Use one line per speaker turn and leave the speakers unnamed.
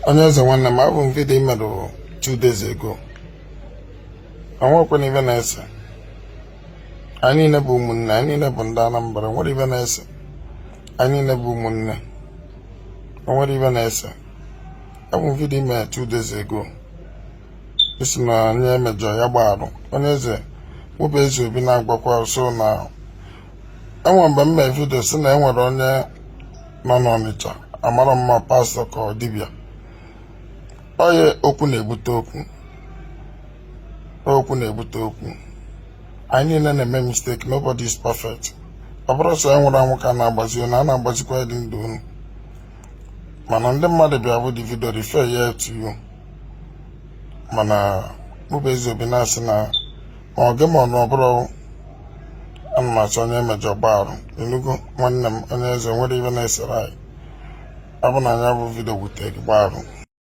Onye eze, nwanne m, abụ m video i mere 2 days ago. Onwekwana ibe na-ese. Anyị niile bụ ụmụnne, anyị niile bụ ndị Anambra. Nwere ibe na-ese. Anyị niile bụ ụmụnne. Onwere ibe na-ese. Abụ m video i mere 2 days ago. Isi na onye emejọ ya gbaarụ. Onye eze, wụbụ eze obi na-agwakwa so na enwe mgbe m mere video si na enwere onye nọ n'Ọnịcha amara mma, pastor ka ọ dibịa. Onye okwu na-ebute okwu, okwu na-ebute okwu. Anyị niile na-eme mistake. Nobody is perfect. Ọ bụrụ sọ ya nwụrụ anwụ ka a na-agbazi unu, a na-agbazikwa dị ndụ unu. Mana ndị mmadụ bịa bụ the video refer ya to you. Mana mụbụ eze obi na-asị na ma ọ gị ma ọ na ọ bụrụ, ana m asị onye emejọ gbaarụ. Enugo, nwanne m, onye eze, nwere ibe na-esere anyị. Ọ bụ na anya bụ video wute gị, gbaarụ.